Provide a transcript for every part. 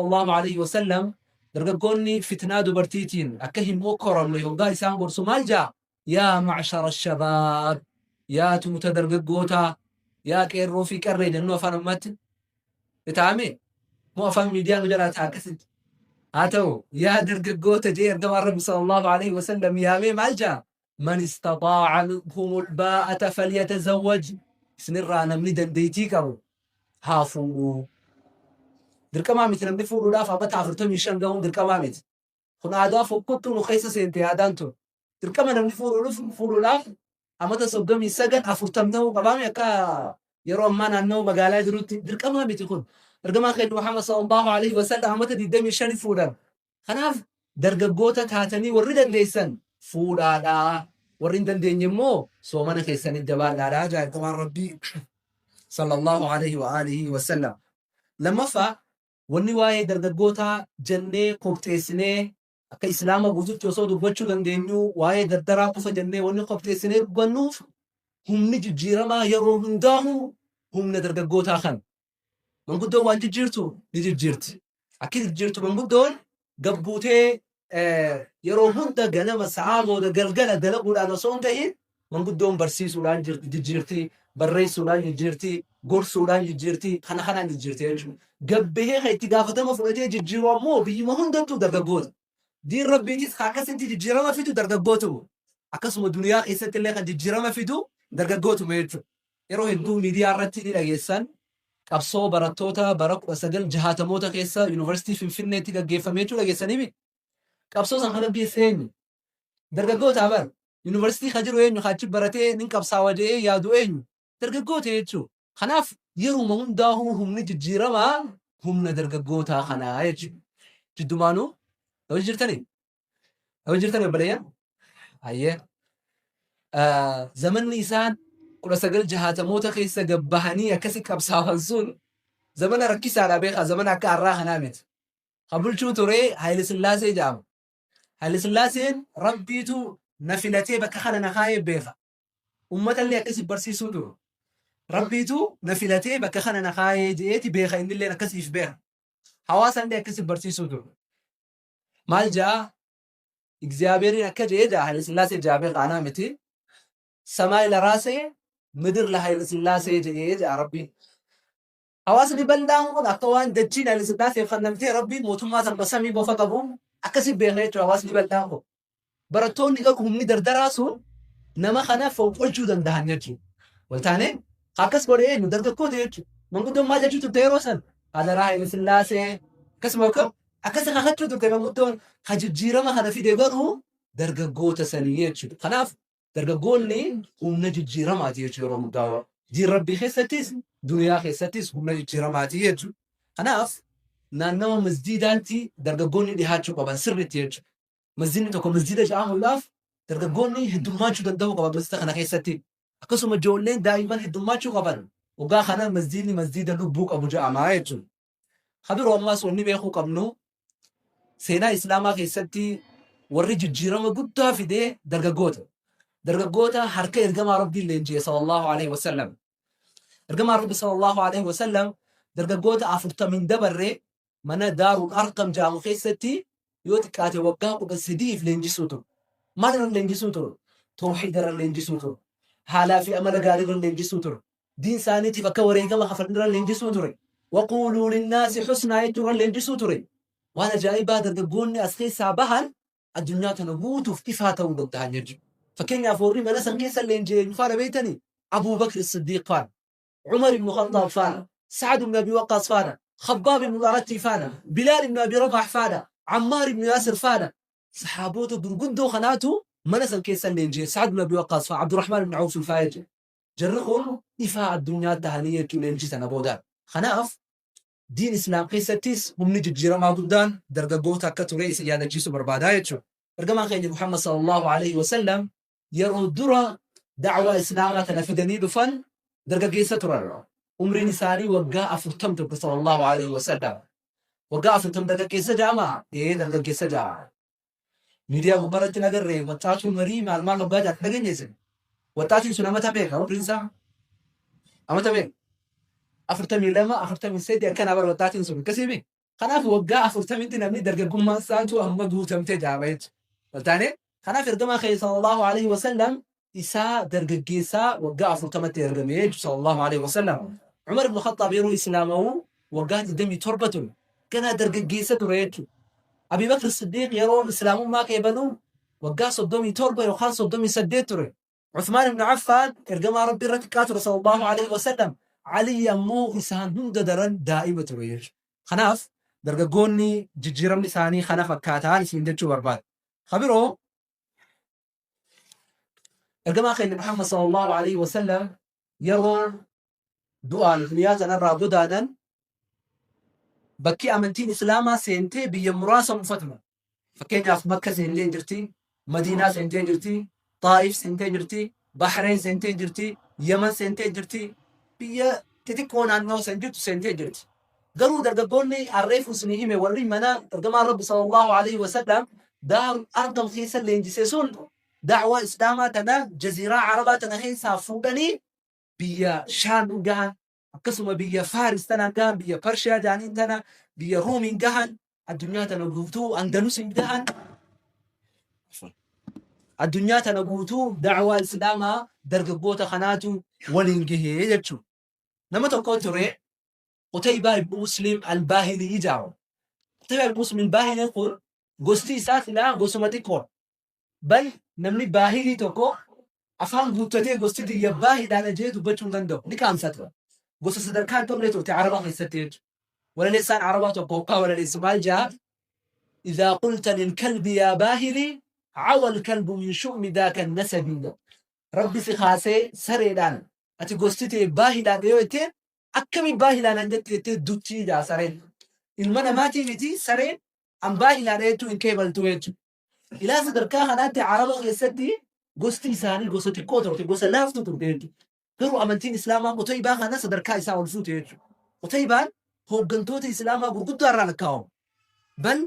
Sallallahu alaihi wasallam dargaggoonni fitnaa dubartiitiin akka hin mokkoramne hoggaa isaan gorsu maal jaa? Yaa ma'shara shabaab, yaa tuuta dargaggootaa, yaa qeerroo fi qarree jennu afaan ammaatti itaame moo afaan miidiyaa nu jalaa ta'a akkasitti haa ta'u, yaa dargaggoota jee ergamaan Rabbi sallallahu alaihi wasallam yaamee maal jaa? Man istaxaa'a minkumul baa'ata falyatazawwaj, isinirraa namni dandeettii qabu haa fuudhuu. Dirqamaa miti namni fuudhuudhaaf amata 45 gahuun dirqamaa miti. Kun aadaa fokkottuu nu keessa seente aadaan tun. Dirqama namni fuudhuudhaaf amata 39 40 ta'uu qabaame akka yeroo ammaa naannoo magaalaa jirutti dirqamaa miti kun. Ergamaan keenya Muhammad sallallahu alaihi wasallam amata 25 fuudhan. Kanaaf dargaggoota taatanii warri dandeessan fuudhaadhaa. Warri hin dandeenye immoo soomana keessanitti jabaadhaadhaa jaa ergamaan Rabbii sallallahu alaihi wa alihi wasallam. Lammaffaa, wanni waa'ee dargaggootaa jennee kopxeessinee akka Islaama guututti osoo dubbachuu dandeenyu waa'ee dardaraa qofa jennee wanni kopxeessinee dubbannuuf, humni jijjiiramaa yeroo hundaahu humna dargaggootaa kana. Manguddoon waan jijjiirtu ni jijjiirti. Akki jijjiirtu manguddoon gabbuutee yeroo hunda ganama sa'aa booda galgala dalaguudhaan osoo hin ta'in, manguddoon barsiisuudhaan jijjiirti, barreessuudhaan jijjiirti, gorsuudhaan jijjiirti, kana kanaan jijjiirti jechuudha. Gabbahee kan itti gaafatama fudhatee jijjiiru ammoo biyyuma hundattuu dargaggoota. Diin Rabbiitis kan akkasitti jijjiirama fidu dargaggootuma. Akkasuma duniyaa keessatti illee kan jijjiirama fidu dargaggootuma jechuudha. Yeroo hedduu miidiyaa irratti ni dhageessan, qabsoo barattoota bara 1960moota keessa Yuunivarsiitii Finfinneetti gaggeeffame jechuu dhageessanii. Qabsoo san kan gaggeesse eenyu? Dargaggoota bar. Yuunivarsiitii kan jiru eenyu? Kan achi baratee nin qabsaawa jedhee yaadu eenyu? Dargaggoota jechuudha. Kanaaf yeruma hundaa'uu humni jijjiiramaa humna dargaggootaa kanaa jechuudha. Jiddumaanuu hojii jirtanii? Hojii jirtanii obboleeyyan? Hayyee. Zamanni isaan 1960moota keessa gabbahanii akkasi qabsaawan sun zamana rakkisaadha beekaa, zamana akka har'aa kanaa miti. Kan bulchuu ture Haayile Sillaasee jedhama. Haayile Sillaaseen Rabbiitu na filatee bakka kana na kaa'ee beeka. Uummatallee akkasi barsiisuu ture. Rabbiitu na filatee bakka kana na kaa'ee je'eeti beeka, innilleen akkasiif beeka. Hawaasallee akkasi barsiisuu ture. Maal ja'a? Egzaabeeriin akka je'ee ja'a Haayile Sillaasee ja'a beeka, anaa miti. ሰማይ ለራሴ ምድር ለኃይለ ሥላሴ jedhee ja'a Rabbiin. Hawaasni bal'aan kun akka waan dachiin Haayile Sillaaseef kennamtee Rabbiin mootummaa san samii bofa qabu akkasi beeka jechuudha hawaasni bal'aan kun. Barattoonni garuu humni dardaraa sun nama kana fonqolchuu danda'an jechuudha. Waltaanee akkas godhe eenyu? Dargaggoota jechuudha. Manguddoon maal jechuu turte yeroo san? Hadaraa Haayile Sillaasee akkasuma akkasi kakachuu turte manguddoon. Ka jijjiirama kana fide garuu dargaggoota sanii jechuudha. Kanaaf dargaggoonni humna jijjiiramaati jechuudha yeroo hundaa. Diin Rabbii keessattis duniyaa keessattis humna jijjiiramaati jechuudha. Kanaaf naannawa masjiidaatti dargaggoonni dhihaachuu qaban sirriitti jechuudha. Masjiidni tokko masjiida jedhamuudhaaf dargaggoonni heddummaachuu danda'uu qaban masjiida kana keessatti. Akkasuma ijoolleen daa'imman heddummaachuu qaban. Waggaa kana masjiidni masjiida lubbuu qabu jedhama jechuudha. Kabiroo ammaas wanni beekuu qabnu, seenaa Islaamaa keessatti warri jijjiirama guddaa fidee dargaggoota. Dargaggoota harka ergamaa Rabbiin leenji'e sallallahu alaihi wasallam. Ergamaa Rabbi sallallahu alaihi wasallam dargaggoota 40n dabarre mana Daarul Arqam jedhamu keessatti yoo xiqqaate waggaa 13f leenjisuu ture. Maal irra leenjisuu ture? Tawhiida irra leenjisuu ture. Haalaa fi amala gaarii irra leenjisuu ture. Diin isaaniitiif akka wareegama kafalin irra leenjisuu ture. وقولوا للناس حسنا jechuu irra leenjisuu ture. Waan ajaa'ibaa, dargaggoonni as keessaa bahan addunyaa tana guutuuf ifaa ta'uu danda'an jechuudha. Fakkeenyaaf warri mana san keessa leenji'e eenyu faana beektanii? Abuu Bakr Siddiiq faana, Umar ibn Khattaab faana, Sa'ad ibn Abi Waqqaas faana, Khabbaab ibn Aratti faana, Bilaal ibn Abi Rabaah faana, Ammaar ibn Yaasir faana. Saxaaboota gurguddoo kanaatu mana san keessa leenji'e. Sa'ad ibn Abi Waqqaas faana, Abdurrahmaan ibn Awf faa jechuudha. Jarri kun ifaa addunyaa tahanii jechuu leenjii sana booda. Kanaaf diin Islaam keessattis humni jijjiiramaa guddaan dargaggoota akka ture isin yaadachiisuu barbaadaa jechuudha. Ergamaan keenya Muhammad sallallahu alaihi wasallam yeroo dura da'waa Islaamaa tana fidanii dhufan dargaggeessa turan. Umriin isaanii waggaa 40 turte sallallahu alaihi wasallam. Waggaa 40 dargaggeessa jedhama? Ee, dargaggeessa jedhama. Miidiyaa gubbaarratti hin agarre, waxxaatuu marii maal maal hoggaa jedhan dhageenye isin. Waxxaatiin sun amata meeqa umriin isaa? Amata meeqa? 42, 43 akkanaa bara waxxaatiin sun akkasii mi? Kanaaf waggaa 40tti namni dargaggummaan isaatu amma guutamte jaama jechuudha. Waltaane kanaaf ergamaa keenya sallallahu alaihi wasallam isaa dargaggeessaa waggaa 40tti ergame jechuudha sallallahu alaihi wasallam. Umar ibn Khattaab yeroo islaama'u waggaa 27 ture. Ganaa dargaggeessa ture jechuudha. Abii Bakr Siddiiq yeroo islaamummaa qeebalu waggaa 37 yookaan 38 ture. Uthmaan ibn Affaan ergamaa Rabbii irra xiqqaa ture sallallahu alaihi wasallam. Ali ammoo isaan hunda daran daa'ima ture jechuudha. Kanaaf dargaggoonni jijjiiramni isaanii kana fakkaataan isin jechuu barbaada. Kabiroo ergamaa keenya Muhammad sallallahu alaihi wasallam yeroo du'aan duniyaa tanarraa godaanan bakki amantiin Islaamaa seentee biyya muraasa qofa. Fakkeenyaaf Makka seentee jirti, Madiinaa seentee jirti, Xaa'if seentee jirti, Bahreen seentee jirti, Yaman seentee jirti, biyya xixiqqoo naannoo san jirtu seentee jirti. Garuu dargaggoonni harreefu isinii hime warri mana ergamaa Rabbi sallallahu alaihi wasallam Daarul Arqam keessa leenjise sun da'waa Islaamaa tana jaziiraa Arabaa tana keessaa fuudhanii biyya Shaam gahan, akkasuma biyya Faaris tanaan gahan, biyya Parshiyaa jaaniin tana, biyya Ruumiin gahan, addunyaa tana guutuu Andalusiin gahan, addunyaa tana guutuu da'waa Islaamaa dargaggoota kanaatu waliin gahee jechuudha. Nama tokko ture Qutaybaa ibn Muslim al-Baahilii jedhama. Qutaybaa ibn Muslim al-Baahilii kun gosti isaa silaa gosuma xiqqoodha. Bal namni Baahilii tokko afaan guuttatee gosti tiyya Baahidhaan jee dubbachuu hin danda'u. Ni qaanfata. Gosa sadarkaa hin qabne turte Arabaa keessatti jechuudha. Walaleessaan Arabaa tokko hoggaa walaleessu maal jedha? Idhaa qulta lilkalbi yaa baahilii cawa alkalbu min shu'mi daaka nasabi. Rabbi si kaasee sareedhaan ati gosti tee baahidhaan yoo jetteen akkami baahilaan an jette jettee duchii jaa sareen. Ilma namaatii miti sareen an baahilaadha jechuu hin qeebaltu jechuudha. Ilaa sadarkaa kanaatti Araba keessatti gosti isaanii gosa xiqqoo turte, gosa laaftuu turte jechuudha. Garuu amantiin Islaamaa Qutaybaa kana sadarkaa isaa ol fuute jechuudha. Qutaybaan hooggantoota Islaamaa gurguddaa irraa lakkaa'amu. Bal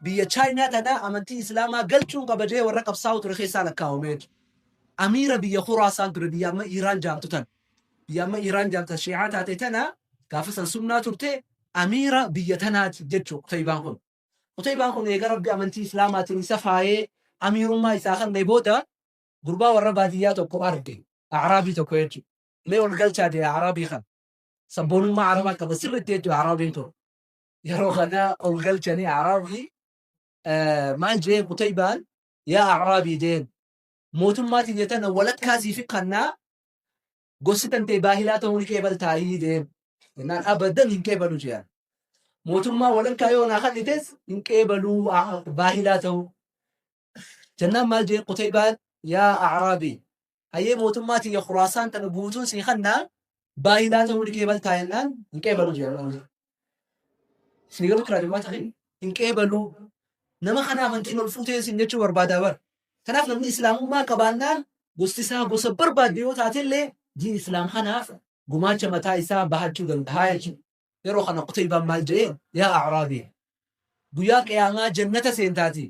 biyya Chaayinaa tana amantii Islaamaa galchuun qaba jee warra qabsaa'u ture keessaa lakkaa'ame jechuudha. Amiira biyya Khuraasaan ture, biyya amma Iiraan jaamtu tana. Biyya amma Iiraan jaamtu Shii'aa taate tana gaafa san sunnaa turte, amiira biyya tanaati jechuudha Qutaybaan kun. Qutaybaan kun eega Rabbi amantii Islaamaatiin isa faayee amiirummaa isaa kennee booda gurbaa warra baadiyyaa tokko arge. A'raabii tokko jechuudha. Mee ol galchaa jee A'raabii kana. Sabboonummaa Arabaa qaba sirriitti jechuudha A'raabiin kun. Yeroo kana ol galchanii A'raabii maal jee Qutaybaan, yaa A'raabii jeen, mootummaa tiyya tana walakkaa siif kannaa, gosti tantee baahilaa ta'uu ni qeebaltaayii jeen. Jennaan abadan hin qeebalu jeen. Mootummaa walakkaa yoo naa kannites hin qeebaluu baahilaa ta'uu. Jennaan maal jeen Qutaybaan, yaa A'raabii, hayyee mootummaa tiyya Khuraasaan tana guutuun sii kannaa, baahilaa ta'uu ni qeebaltaa jennaan hin qeebalu jeen. Isin garuu kiraa jamaata hin qeebaluu. Nama kana amantiin ol fuutee isin jechuu barbaadaa bara. Kanaaf namni Islaamummaa qabaannaan gosti isaa gosa barbaadde yoo taatellee diin Islaam kanaaf gumaacha mataa isaa bahachuu danda'a jechuudha. Yeroo kana Qutaybaan maal jedheen, yaa A'raabii, guyyaa qiyaamaa jannata seentaati,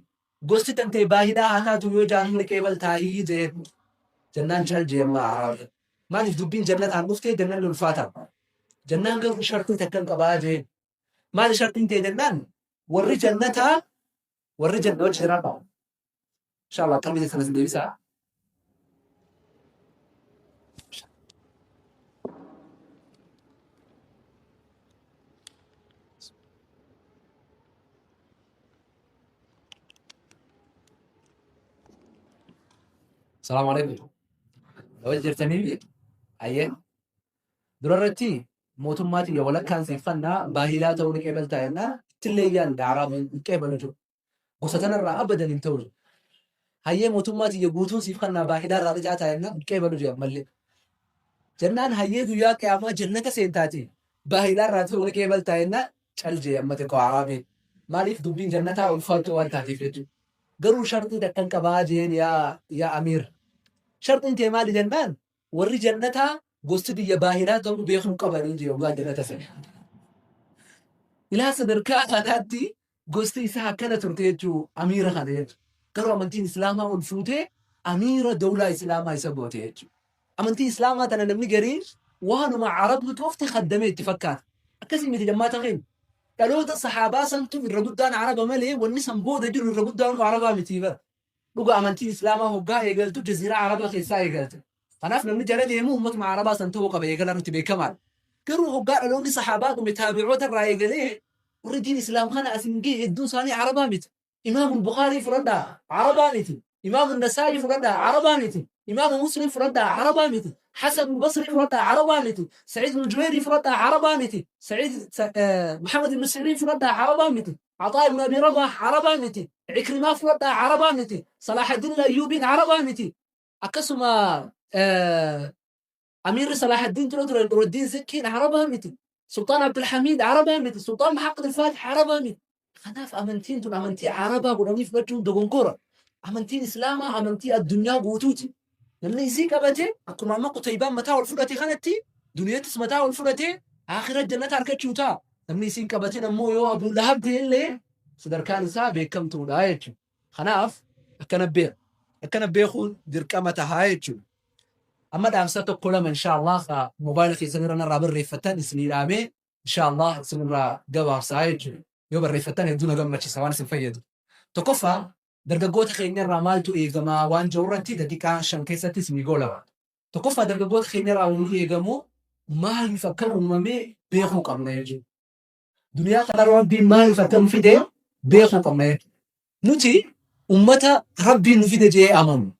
gosti tantee baahilaa haa taatu yoo jaan ni qeebaltaahii jedheen. Jannaan cal jee amma A'raabiin. Maaliif dubbiin jannataan dhuftee jannanni ulfaata. Jannaan garuu shartii takkan qabaa jedheen. Maali shartiin tee jennaan, warri jannataa warri janna hojii jiraata. Inshallah qalbii keessan isin deebisaa. Salaamu alaikum. Wal jirtanii ayyee. Durarratti mootummaa tiyya walakkaan siif kannaa, baahilaa ta'uu ni qeebaltaa jennaan ittillee iyyaan Araabiin hin qeebalu jiru. Gosa tanarraa abadan hin ta'u. Hayyee mootummaa tiyya guutuun siif kannaa, baahilaa irraa ricaa ta'a jennaan hin qeebalu jiru ammallee. Jennaan hayyee guyyaa qiyaamaa jannata seentaati baahilaa irraa ta'uu ni qeebaltaa jennaan cal jee amma xiqqoo Araabiin. Maaliif dubbiin jannataa ulfaattuu waan taateef jechuudha. Garuu sharxii takkan qabaa jeen yaa amiir. Sharxiin tee maali jennaan, warri jannataa gosti biyya baahilaa ta'uu beekuu qabanii jee hoggaa jannata seene. Ilaa sadarkaa kanaatti gosti isaa akkana turte jechuu amiira kana jechuudha. Garuu amantiin Islaamaa ol fuutee amiira dawlaa Islaamaa isa goote jechuudha. Amantii Islaamaa tana namni gariin waanuma Arabni qofti kaddamee itti fakkaata. Akkasii miti jammaata keenya. Dhaloota sahaabaa santu irra guddaan Araba malee wanni san booda jiru irra guddaan Arabaa miti bara. Dhuga amantiin Islaamaa hoggaa eegaltu jaziiraa Arabaa keessaa eegalte. Kanaaf namni jala deemu ummatuma Arabaa san ta'uu qaba eegala nuti beekamaadha. Garuu hoggaa dhaloonni sahaabaa dhume taabi'oota irraa eegalee warri diin Islaam kana as hin gahe hedduun isaanii Arabaa miti. Imaamul Bukhaarii fudhadhaa Arabaa miti. Imaamu Nasaa'ii fudhadhaa Arabaa miti. Imaamu Muslim fudhadhaa Arabaa miti. Hasan Basri fudhadhaa Arabaa miti. Sa'iid ibn Jubayrii fudhadhaa Arabaa miti. Sa'iid Muhammad ibn Siriin fudhadhaa Arabaa miti. Caxaa ibn Abi Rabaah Arabaa miti. Ikrimaa fudhadhaa Arabaa miti. Salaahaddin Ayyuubiin Arabaa miti. Akkasuma Amiirri Salaahaddin dura ture Nuruddin Zinkiin Arabaa miti. Sultaan Abdulhamiid Arabaa miti. Sultaan Muhammad al-Fatih Arabaa miti. Kanaaf amantiin tun amantii Arabaa godhanii fudhachuun dogongora. Amantiin Islaamaa amantii addunyaa guutuuti. Namni isii qabate akkuma amma Qutaybaan mataa ol fudhate kanatti duniyattis mataa ol fudhate aakhira jannata argachuu ta'a. Namni isiin qabatin ammoo yoo Abuu Lahab ta'e illee sadarkaan isaa beekamtuudha jechuudha. Kanaaf akkana beeka. Akkana beekuun dirqama tahaa jechuudha. Amma dhaamsa tokko lama inshaallah ka moobaayila keessan irra narraa barreeffattan isinii dhaamee inshaallah isinirraa gabaabsaa jechuudha. Yoo barreeffattan hedduu na gammachiisa waan isin fayyadu. Tokkoffaa, dargaggoota keenyarraa maaltu eegamaa waan jiru irratti daqiiqaa 5 keessatti isinii goolaba. Tokkoffaa, dargaggoota keenyarraa wanni eegamu maaliif akka uumame beekuu qabna jechuudha. Duniyaa kanarra Rabbiin maaliif akka nu fide beekuu qabna jechuudha. Nuti ummata Rabbiin nu fide jedhee amanu.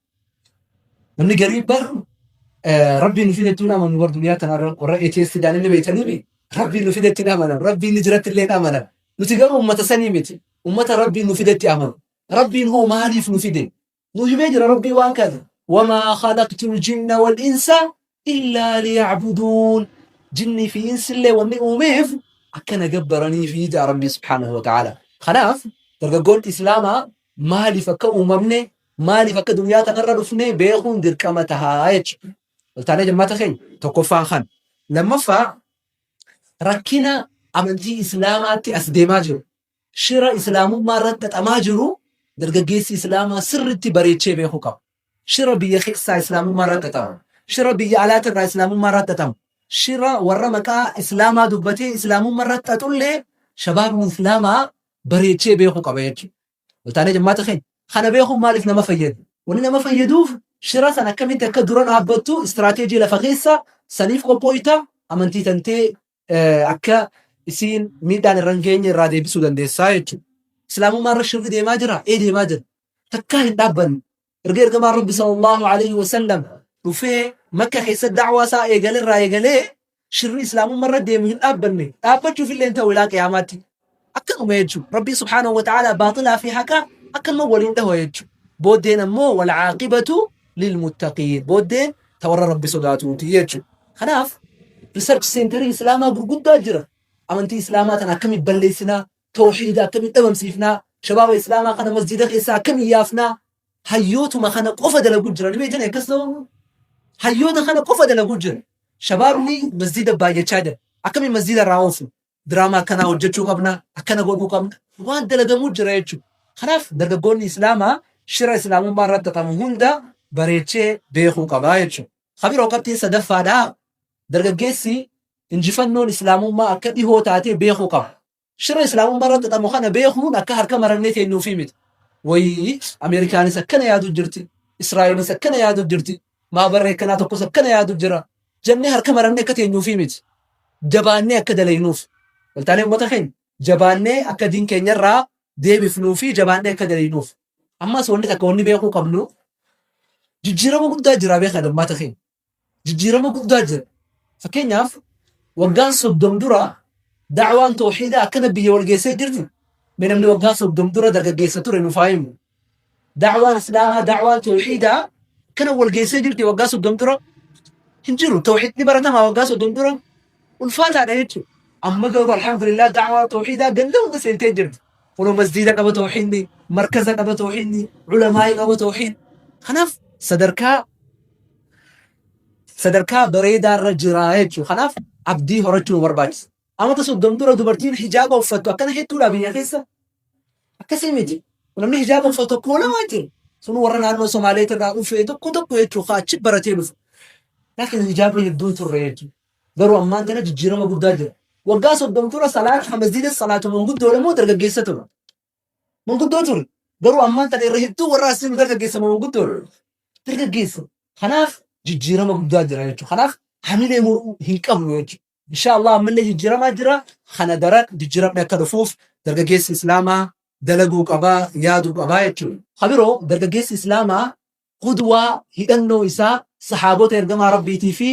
Namni garii bar Rabbiin nu fide jechuun amanu bar duniyaa tanarra warra atheist jedhanii ni beektanii Rabbiin nu fidetti hin amanan. Rabbiin ni jiratti illee hin amanan. Nuti garuu ummata sanii miti. Ummata Rabbiin nu fidetti amanu. Rabbiin hoo maaliif nu fide? Nu himee jira Rabbiin waan kana. Wamaa khalaqtul jinna wal insa illaa liya'buduun. Jinnii fi insillee wanni uumeef akka na gabbaraniifi jedha Rabbiin subhaanahu wa ta'ala. Kanaaf dargaggoonni Islaamaa maaliif akka uumamne, maaliif akka duniyaa tanarra dhufne beekuun dirqama tahaa jechuudha. Waltaanee jammaata keenya tokkoffaan kana. Lammaffaa, rakkina amantii Islaamaatti as deemaa jiru. Shira Islaamummaa irratti xaxamaa jiru dargaggeessi Islaamaa sirriitti bareechee beekuu qaba. Shira biyya keessaa Islaamummaa irratti xaxamu. Shira biyya alaatirraa Islaamummaa irratti xaxamu. Shira warra maqaa Islaamaa dubbatee Islaamummaa irratti xaxullee shabaabni Islaamaa bareechee beekuu qaba jechuudha. Waltaanee jammaata keenya. Kana beekuun maaliif nama fayyada? Wanni nama fayyaduuf shira san akkamitti akka dura dhaabbattu istiraateejii lafa keessa saniif qophooyta, amantii tantee akka isiin miidhaan irra hin geenye irraa deebisuu dandeessaa jechuudha. Islaamummaa irra shirri deemaa jira? Ee, deemaa jira. Takkaa hin dhaabbanne. Erga ergamaan Rabbi sallallahu alaihi wasallam dhufee Makka keessa da'waa isaa eegale irraa eegalee shirri islaamummaa irra deemu hin dhaabbanne. Dhaabbachuuf illee hin ta'u ilaa qiyaamaatti. Akkanuma jechuudha. Rabbii subhaanahu wa ta'ala baaxilaa fi haqa akkanuma waliin dhaha jechuudha. Booddeen ammoo wal caaqibatu lilmuttaqiin. Booddeen ta warra Rabbi sodaatuuti jechuudha. Kanaaf research centerii islaamaa gurguddaa jira. Amantii islaamaa tana akkamitti balleessinaa? Tawhiida akkamitti dhabamsiifnaa? Shabaaba islaamaa kana masjida keessaa akkamiin yaafnaa? Hayyootuma kana qofa dalagu jira. Ni beektanii akkas ta'uu? Hayyoota kana qofa dalagu jira. Shabaabni masjida baay'achaa jira. Akkamiin masjida irraa oofnu? Diraamaa akkanaa hojjechuu qabna, akkana godhuu qabna. Waan dalagamuu jira jechuudha. Kanaaf dargaggoonni islaamaa shira islaamummaa irratti xaxamu hunda bareechee beekuu qaba jechuudha. Kabiroo qabxiin sadaffaadhaa, dargaggeessi injifannoon islaamummaa akka dhihoo taatee beekuu qaba. Shira islaamummaa irratti xaxamu kana beekuun akka harka marannee teenyuufii miti. Wayii Ameerikaanis akkana yaadu jirti, Israa'elis akkana yaadu jirti, maabarree akkanaa tokkos akkana yaadu jira jennee harka marannee akka teenyuufii miti. Jabaannee akka dalaynuuf. Waltaanee uummata keenya jabaannee akka diin keenyarraa deebifnuu fi jabaannee akka dalaynuuf. Ammas wanni takka wanni beekuu qabnu, jijjiirama guddaa jira beekaa uummata keenya. Jijjiirama guddaa jira. Fakkeenyaaf, waggaan 30 dura da'waan tawhiidaa akkana biyya wal geessee jirti. Mee namni waggaa 30 dura dargaggeessa ture nuuf haa himu. Da'waan Islaamaa, da'waan tawhiidaa akkana wal geessee jirti waggaa 30 dura hin jiru. Tawhiidni baratamaa waggaa 30 dura ulfaataadha jechuudha. Amma garuu alhamdulillah da'waan tawhiidaa ganda hunda seentee jirti. Kunoo masjiida qaba tawhiidni, markaza qaba tawhiidni, ulamaa'ii qaba tawhiidni. Kanaaf sadarkaa sadarkaa bareedaa irra jira jechuudha. Kanaaf abdii horachuu nu barbaachisa. Amata 30 dura dubartiin hijaaba uffattu akkana hedduudha biyya keessa. Akkasii miti. Namni hijaaba uffatu tokko lama jira. Sun warra naannoo Somaaleetii irraa dhufe tokko tokko jechuudha. Achi baratee dhufe. Laakiin hijaabni hedduun turre jechuudha. Garuu ammaan tana jijjiirama guddaa jira. Waggaa 30 dura salaata masjiida salaatu manguddoodha moo dargaggeessa ture? Manguddoo ture. Garuu ammaan tana irra hedduu warra asiin dargaggeessa moo manguddoodha? Dargaggeessa. Kanaaf jijjiirama guddaa jira jechuudha. Kanaaf hamilee muruu hin qabnu jechuudha. Insha Allah ammallee jijjiiramaa jira. Kana daran jijjiiramni akka dhufuuf dargaggeessi Islaamaa dalaguu qabaa, yaaduu qabaa jechuudha. Ka biroo dargaggeessi Islaamaa qudwaa hidhannoo isaa sahaabota ergamaa Rabbiitii fi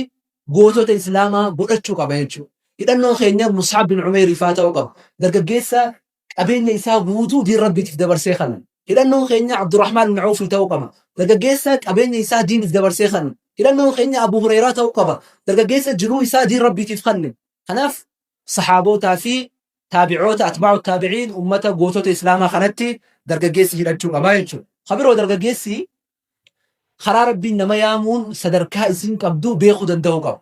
gootota Islaamaa godhachuu qaba jechuudha. Hidhannoon keenya Mus'ab bin Umeyr faa ta'uu qaba. Dargaggeessa qabeenya isaa guutuu diin Rabbiitiif dabarsee kanne. Hidhannoon keenya Abdurrahmaan bin Awf ta'uu qaba. Dargaggeessa qabeenya isaa diiniif dabarsee kanne. Hidhannoon keenya Abu Hureyraa ta'uu qaba. Dargaggeessa jiruu isaa diin Rabbiitiif kanne. Kanaaf sahaabootaa fi taabi'oota atbaa'u taabiciin ummata gootota Islaamaa kanatti dargaggeessi hidhachuu qaba jechuudha. Ka biroo dargaggeessi karaa Rabbiin nama yaamuun sadarkaa isiin qabdu beekuu danda'uu qaba.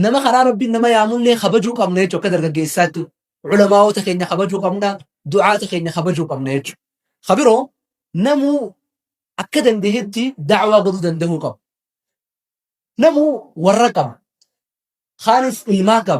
Nama karaa Rabbiin nama yaamullee kabajuu qabna jechuudha akka dargaggeessaatti. Ulamaa'ota keenya kabajuu qabna, du'aata keenya kabajuu qabna jechuudha. Ka biroo namuu akka danda'etti da'waa godhuu danda'uu qaba. Namuu warra qaba. Kaanis ilmaa qaba.